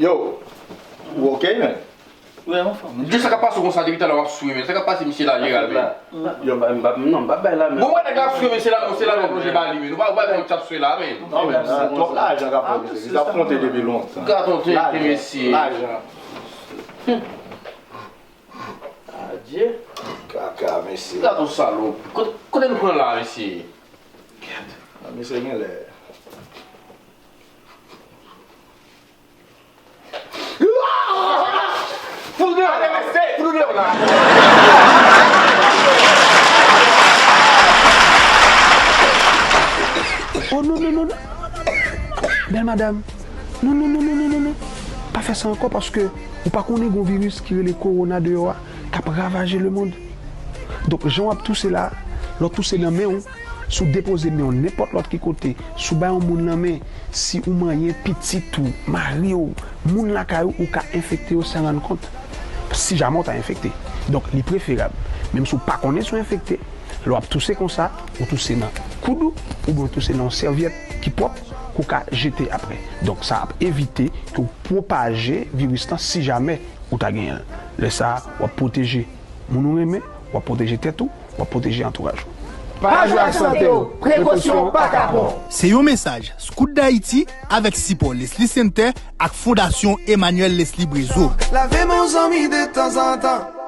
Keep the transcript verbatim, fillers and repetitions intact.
Yo, ou ok, men? Wi, anfòm. Jis sa k ap pase w konsa depi talè w ap swive men. Sa k ap pase misye la jeral men. Yo, m pa, m pa, non, m pa bay la men. Bon, wè nèg la ap swive men se la, se la nou plonje ba li men. Nou pa wè nèg k ap swive la men. Non, men, se twòp lajan k ap fè mesye. Misye ap konte depi lontan. Gad on tenten mesye. Lajan. Adye. Kaka, mesye. Gad on salop. Kote, kote nou pran la, mesye? Mesye gen lè. Fout nou deyò la. Fout nou deyò la. Oh non, non, non, non. Bèl madanm. Non, non, non, non, non, non, non. Pa fè sa ankò paske ou pa konnen gon viris ki rele kowona deyò a k ap ravaje lemonn. Donk, jan w ap touse la, lè w touse nan men w, si w depoze men w nenpòt lòt ki kote, si w bay yon moun nan men, si ou manyen pitit ou, mari w, moun lakay ou, ou ka enfekte yo san rann kont. Si jamè w ta enfekte. Donk, li preferab, menm si w pa konnen si w enfekte, lè w ap touse konsa, ou touse nan koud ou, oubyen w touse nan yon sèvyèt ki pwòp, ke w ka jete apre. Donk, sa ap evite ke w pwopaje viris lan si jamè ou ta genyen l. Lè sa a, w ap pwoteje moun ou renmen, w ap pwoteje tèt ou, w ap pwoteje antouraj ou. Pa jwe ak sante w, prekosyon pa kapon. Se yon mesaj Scout d'Haïti avèk sipò Leslie Center ak Fondasyon Emmanuel Leslie Brezo. Lave men w zanmi detanzantan.